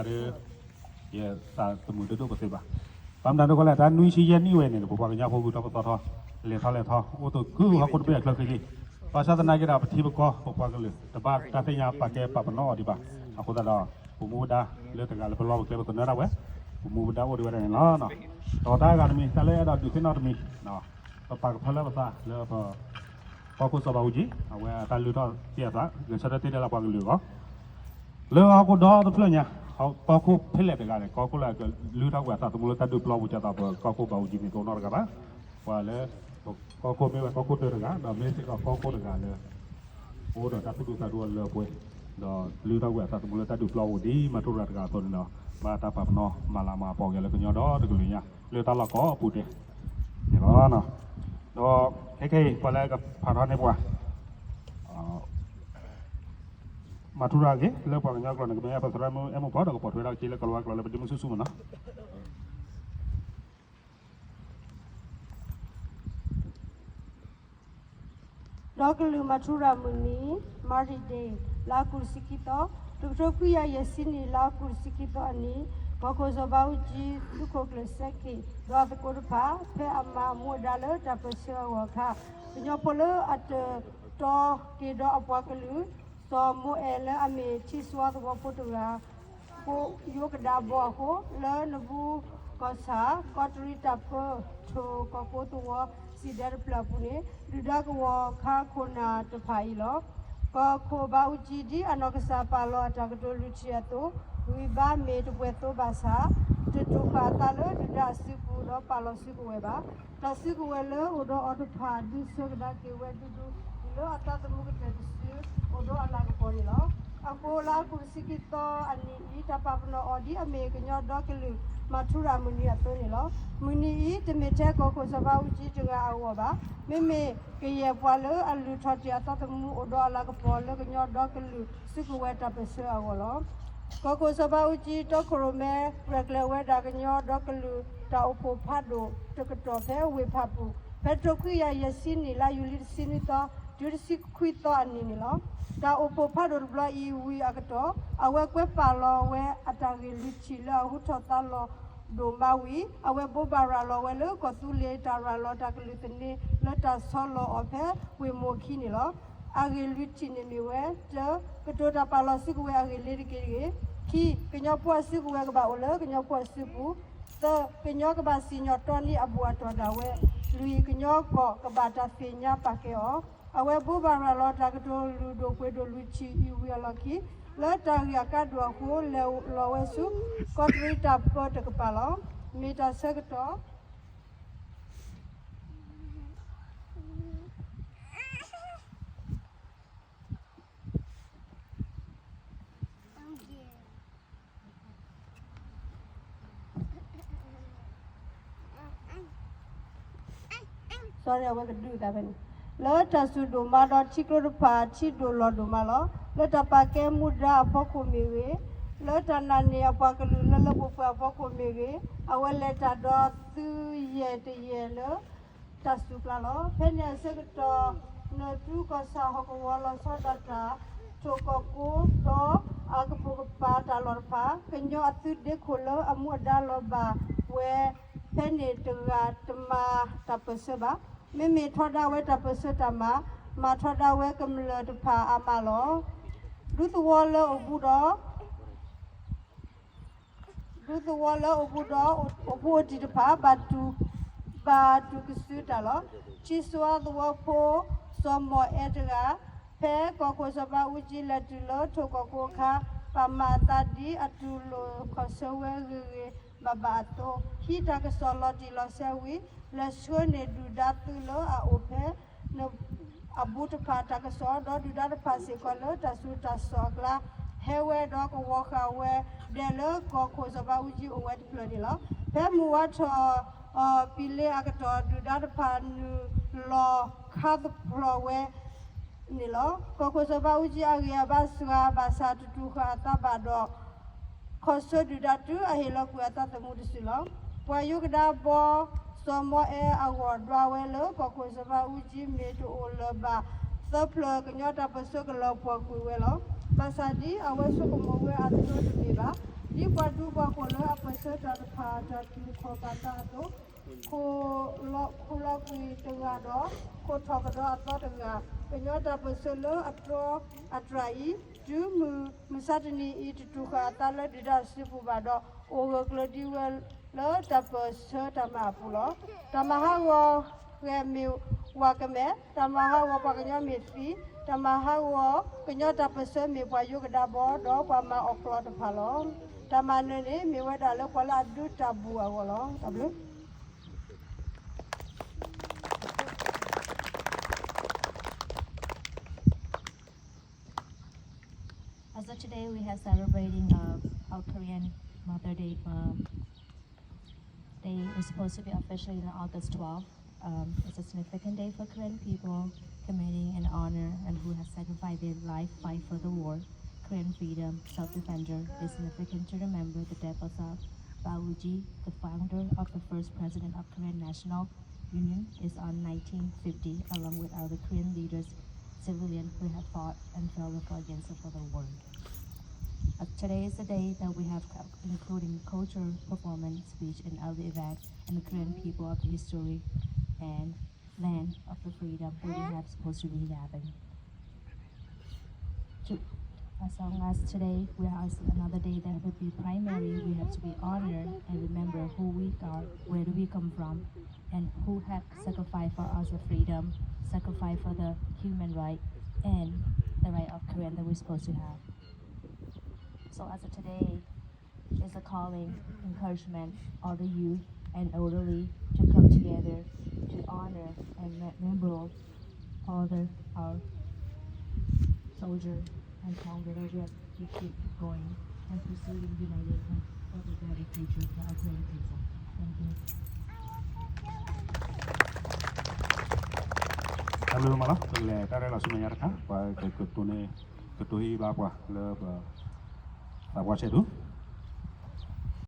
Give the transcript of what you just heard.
ဒီး ယသးသမူတဒိၣ်ပသ့ဘၣ်. ဘၣ်မနုၤဒ်လဲၣ် တၢ်နွံဆံယဲၢ်နံၣ်ဝဲန့ၣ် ပပှၤကညီဖိဂုၤထီၣ်ပသီထီၣ် လဲၤထီၣ်လဲၤထီ အိၣ်သကိးဟီၣ်ခိၣ်တဘ့ၣ်အချၢဃ့ဃ့, ဘၣ်ဆၣ်သနာ်က့ဒီး ပထံပကီၢ် ပပှၤကလုာ် တဘၣ်တၢ်သ့ၣ်ညါပာ်ကဲပာ်ပနီၣ်အီၤဒံးဘၣ်. အဃိသတးဒီး ပမူပဒါလၢတဂၤလၢပလီၢ်ပကျဲပသနၢၣ်ဒၣ်ဝဲ, ပမူပဒါအိၣ်ဒံးဝဲဒၣ်န့ၣ်လီၤ. ဒီးတၢ်ဂၤတမံၤ တၢ်လၢအဲၣ်ဒိးဒုးသ့ၣ်နီၣ်တမံၤ, ပပာ်ကဖၢလၢပသးလၢ ကီၢ်ခိၣ်စီၤဘးအူကၠံ အဝဲအတၢ်လုၢ်ထီၣ်တ့ၢ်အသး ဂဲၤဆၢထၢၣ်တ့ၢ်ဒၣ်လၢပှၤကလုာ်အဂီၢ် လၢဟီၣ်ခိၣ်ဒီတဖျၢၣ်ညါ, ကီၢ်ခိၣ်ဖဲလဲၣ်တဂၤန့ၣ် ကီၢ်ခိၣ်လၢအကလုၢ်ထီၣ်ကွံာ်အသးသမူလၢတၢ်ဒုးပျီပူၤ ကၢ်သးပှၤကီၢ်ခိၣ်ဘးအူကၠံန့ၣ် တအိၣ်နီတဂၤဘၣ်. ပှၤလၢ ကီၢ်ခိၣ်မ့ၢ်ဝဲကီၢ်ခိၣ်တၢတဂၤ ဒီးမ့ၢ်စ့ၢ်ကီးကီၢ်ခိၣ်တဂၤလၢ အိၣ်ဒီးတၢ်သူၣ်ဒူသးဒူအလၢအပှဲၤ, ဒီးလုၢ်ထီၣ်ကွံာ်အသးသမူလၢတၢ်ဒုးပျီပူၤဒ်မၤထူရၤတဂၤအသိးန့ၣ်ဒီး ဘၣ်တၢ်ပာ်ပနီၣ်မၤလၤမၤကပီၤက့ၤလၢကညီဒီတကလုာ်ညါ လၢတၢ်လီၢ်ကိးပူၤဒဲးန့ၣ်လီၤ. ဒီးခဲကနံၣ်အံၤ ပှၤလၢကဖးထီန့ၢ်ပှၤ မၤထူရၤဂ့ၤ လၢပှၤကညီကျိာ်န့ၣ် ကမ့ၢ်ပသရၣ်မုၣ်အဲၣ်မိၢ်ဖီဒီး ကပိာ်ထွဲဒၣ်က့ၤလၢကလၤဝါကျိာ်လၢပဒ့မုၣ်ဆူၣ်ဆူၣ်မ့ၢ်နီၤ. ဒီကလုာ်မၤထူရၤမုၢ်နံၤ Martyrs' Day လါအီကူးတဆံခံသီ, တကထိခွံကယၤယဲၢ်ဆံနံၣ် လါအီကူးတဆံခံသီအနံၤ, ကီၢ်ခိၣ်စီၤဘးအူကၠံ သုးခိၣ်ကျၢၢ်စဲခ့ၣ် ဒီးအသကိးတဖၣ် ဖဲအမၤအမူအဒါလၢတၢ်ပၢၢ်ဆၢအဂီၢ်အခါ, ကညီဖိလၢအတတီက့ၤဒီးအပှၤကလုာ် စီၤမိၤအဲၣ်လၢအမ့ၢ်ထံစွါသဝီဖိတဂၤ ကိးယိကဒါဘီအဃိ လၢနဘူးကီၢ်ဆၣ် ကီးတရံးတၢ်ပၢ ထိၣ်ကီၢ်ကိးသဝီ စံၣ်ဒဲးတဖျၢၣ်အပူၤန့ၣ် ဒုၣ်ဒါကဝီၤခါခိၣ်နၢ်တဖၣ်အံၤလီၤ. ကီၢ်ခိၣ်ဘးအူကၠံ ဒ်အနီၢ်ကစၢ်ပာ်လီၤအတၢ်ကတိၤလွံၢ်ထံၣ်အသိး, ဂံၢ်ဘါမ့ၢ်တပှဲၤသိဘၣ်ဆၣ်, တတူၢ်ဃာ်အသးလၢဒုၣ်ဒါအစုပူၤ ဒီးပာ်လီၤစုကဝဲၤဘၣ်. တၢ်စုကဝဲၤလၢအိၣ်ဒီးအီၤတဖၣ် ဒုးဆၢကဒါက့ၤဝဲဒူဒူ လၢအသးသမူကတၢၢ်တစု အိၣ်ဒီးအလၤကပီၤန့ၣ်လီၤ. အဃိလၢအီကူးတဆံခံသီအနံၤအံၤ တၢ်ပာ်ပနီၣ်အီၤဒ်အမ့ၢ်ကညီဒီကလုာ်မၤထူရၤမုၢ်နံၤအသိးန့ၣ်လီၤ. မုၢ်နံၤအံၤ တမ့ၢ်ထဲကီၢ်ခိၣ်စီၤဘးအူကၠံတဂၤအဂီၢ်ဘၣ်. မ့မ့ၢ်ကယဲၢ်ပှၤလၢအလုၢ်ထီၣ်တ့ၢ်အသးသမူအိၣ်ဒီးအလၤကပီၤလၢကညီဒီကလုာ်စုကဝဲၤတၢ်ပၢၢ်ဆၢအဂီၢ်လီၤ. ကီၢ်ခိၣ်စီၤဘးအူကၠံတီခိၣ်ရိၣ်မဲ ရဲၣ်ကျဲၤဝဲဒၣ်ကညီဒီကလုာ်တၢ်အိၣ်ဖှိၣ်ဖးဒိၣ်တကတီၢ်ဖဲဝ့ၢ်ဖၣ်ပူၣ် ဖဲတကထိခွံကယၤယဲၢ်ဆံနံၣ် လါယူၤလံတဆံနွံသီ တုၤတဆံခွံသီအနံၤန့ၣ်လီၤ. တၢ်အိၣ်ဖှိၣ်ဖးဒိၣ်တဘျီအံၤဝံၤအကတီၢ် အဝဲကွဲးပာ်လီၤဝဲ အတၢ်ဂ့ၢ်လွံၢ်ထံၣ်လၢအဟူထီၣ်သါလီၤဒိၣ်မးဝံၤ အဝဲဘိးဘၣ်ရၤလီၤဝဲလၢကီၢ်သူလ့ၤတၢ်ရၤလီၤတၢ်ကလုၢ်သန့ လၢတၢ်ဆီလီၤအီၤဖဲဝ့ၢ်မိၢ်ခံန့ၣ်လီၤ. အဂ့ၢ်လွံၢ်ထံၣ်န့ၣ်မ့ၢ်ဝဲ တၢ, ကတိၤတၢ်ပာ်လီၤစုကဝဲၤအဂ့ၢ်လ့ၤတက့ၢ်တဂ့ၤ. ခံ, ကညီဖိအစုကဝဲၤကဘၣ်အိၣ်လၢကညီဖိအစုပူၤ. သၢ, ကညီကဘၣ်စံၣ်ညီၣ်တီန့ၢ်အဘူၣ်အတီၢ်ဒၣ်ဝဲ. လွံၢ်, ကညီကီၢ်ကဘၣ်တၢ်သ့ၣ်ညါပာ်ကဲအီၤ. အဝဲဘိးဘၣ်ရၤလီၤတၢ်ကတိၤလုၢ်ဒိၣ်ပှ့ၤဒိၣ်လွံၢ်ထံၣ်အံၤဝံၤအလီၢ်ခံ လၢတၢ်ဂ့ၢ်အကါဒိၣ်အဃိ လဲၤလီၤဝဲဆူ ကီးတရံးတၢ်ပၢတကပၤလီၤ. မ့ၢ်တၢ်ဆၢကတီၢ် sorry အဝဲကဒုးသးဖဲန့ၣ်, လၢတၢ်စူၢ်ဒိၣ်မးဒီးထံကျိတဖၣ် ထံဒိၣ်လီၢ်ဒိၣ်မးလီၤ. လၢတၢ်ပာ်ကဲမူဒါအဖီခိၣ်မ့ၢ်ဂ့ၤ, လၢတၢ်နာ်န့ၢ်အပှၤကလုာ်လၢလၢပှဲၤပှဲၤအဖီခိၣ်မ့ၢ်ဂ့ၤ, အဝဲလဲၤတၢ်ဒီးသုးယဲၢ်တယဲၢ်လၢ တၢ်စူၤပျၢ်လီၤ. ဖဲန့ၣ်အဆၢကတီၢ် နၢၤတူကီၢ်ဆၣ်ဟီၣ်ကဝီၤလီၤဆီဒၣ်တၢ် ထိၣ်ကီၢ်ကိးဒီးအကပိာ်ကပၤတၢ်လီၢ်တဖၣ် ကညီအသုးဒ့ခိၣ်လၢအမူအဒါလီၤဘၣ်ဝဲ ဖဲန့ၣ်တဂၤတမၤတၢ်ပၢၢ်ဆၢဘၣ်. မ့မ့ၢ်ထီဒါဝဲတၢ်ပၢၢ်ဆၢတၢ်မၤ, မၤထီဒါဝဲကမျၢၢ်တဖၣ်အါမးလီၤ. ဒူသဝီလၢအိၣ်ဘူးဒီး ဒူသဝီလၢအိၣ်ဘူးဒီး အိၣ်ဘူးအိၣ်တံၢ်တဖၣ် ဘၣ်တူၢ်ကစုတၢ်လီၤ. ထံစွါသဝီဖိ စီၤမီၢ်အဲတဂၤ ဖဲကီၢ်ခိၣ်စီၤဘးအူကၠံလဲၤတုၤလၢထိၣ်ကီၢ်ကိးအခါ ပာ်မၤအသးဒ်အတူၢ်လိာ်ခီၣ်ဆၢဝဲဂ့ၤဂ့ၤဘၣ်ဘၣ်အသိး ဟံးတၢ်ကစီၣ်လီၤတံၢ်လီၤဆဲးဝံၤ လဲၤဆှၢန့ၢ်ဒုၣ်ဒါသုးလၢအအိၣ်ဖဲ အဘူးတဖၣ်တၢ်ကစီၣ် ဒီးဒုၣ်ဒါတဖၣ်စ့ၢ်ကီးလၢတၢ်စူၤတၢ်စီၣ်အကျါ ဟဲဝဲဒီးကဝီၤဃာ်ဝဲ ဒဲးလၢကီၢ်ခိၣ်စီၤဘးအူကၠံအိၣ်ဝဲတဖျၢၣ်န့ၣ်လီၤ. ဖဲမုၢ်ဝါထီၣ် ပံၤလ့အကတီၢ် ဒုၣ်ဒါတဖၣ်နုာ်လီၤခါသဖျိးဝဲ န့ၣ်လီၤ. ကီၢ်ခိၣ်စီၤဘးအူကၠံအဂံၢ်အဘါစှၤဘၣ်ဆၣ် တတူၢ်ဃာ်အသးဘၣ်ဒီး ခီၣ်ဆၢဒုၣ်ဒါတုၤအဟ့ၣ်လီၤကွံာ်အသးသမူတစုလီၤ. ပှၤယိကဒါဘီ စီၤမီအဲအဂီၢ်ဒွးဝဲလၢ ကီၢ်ခိၣ်စီၤဘးအူကၠံမ့ၢ်တအိၣ်လၢၤဘၣ် သၢဖျၢၣ်ကညီတၢ်ပၢၢ်ဆၢကလီၤပှီၢ်ကွံာ်ဝဲလီၤ. ဘၣ်ဆၣ်ဒ်အဝဲဆိကမိၣ်ဝဲအသိးတမ့ၢ်ဘၣ်. ဒ်ပှၤဒူပှၤဃိၤလၢအပၢၢ်ဆၢတၢ်တဖၣ်အတၢ်တူၢ်ခီၣ်ဘၣ်သးအသိး, ခိၣ်လီၤ, ခိၣ်လီၤကွံာ်တဂၤဒီး ခိၣ်ထီၣ်ကဒီးအသီတဂၤ, ကညီတၢ်ပၢၢ်ဆၢလၢအတြီအတြၢ်အံၤ, တုၤမုၢ်မဆါတနံၤအံၤ တတူၢ်ဃာ်အသးလၢဒုၣ်ဒါစုပူၤဘၣ်ဒီး အိၣ်ဂၢၢ်ကျၢၤဒံးဝဲလၢတၢ်ပၢၢ်ဆၢတၢ်မၤအပူၤလီၤ. တၢ်မၤဟးဂီၤ ဃဲၤမ့ၢ်ဝၤကမဲ, တၢ်မၤဟးဂီၤပှၤကညီမ့ၢ်သံ, တၢ်မၤဟးဂီၤကညီတၢ်ပၢၢ်ဆၢမ့ၢ်ပှၤယိကဒါဘီ ဒီးပှၤမၤအီၣ်ကျီတဖၣ်လီၤ. တၢ်မၤနၢၤန့ၣ် မ့ၢ်ဝဲဒၣ်လၢပှၤလၢအဒုးတၢ်ဘူၣ်အဂီၢ်လီၤ. တၢ်ဘျုး As of today, we have celebrating uh, our Korean Mother Day. Um, Day is supposed to be officially on August twelfth. Um, it's a significant day for Korean people commemorating and honor and who have sacrificed their life fight for the war. Korean freedom, self-defender. It's significant to remember the death of Sir Bao Uji, the founder of the first president of Korean National Union, is on nineteen fifty, along with other Korean leaders, civilians who have fought and fell for against for the war. Uh, today is the day that we have, uh, including culture, performance, speech, and other events, and the Korean people of the history and land of the freedom where we have supposed to be having. To, as long as today we have another day that would be primary, we have to be honored and remember who we are, where do we come from, and who have sacrificed for us the freedom, sacrificed for the human right, and the right of Korean that we're supposed to have. So as of today, is a calling, encouragement, all the youth and elderly to come together to honor and remember all the our soldier and founder that we have to keep going and proceeding united and for the better future for our Korean people. Thank you. တၢ်ဘျုးမးလီၤ, ပကလဲၤတၢ်ရဲၣ်လီၤဆူမဲာ်ညါတခါ, ပှၤကကတိၤန့ၣ်, ကတိၤဟံၣ်ဘၣ်ပှၤလၢပသးပှၢ်ဆဲးဒူ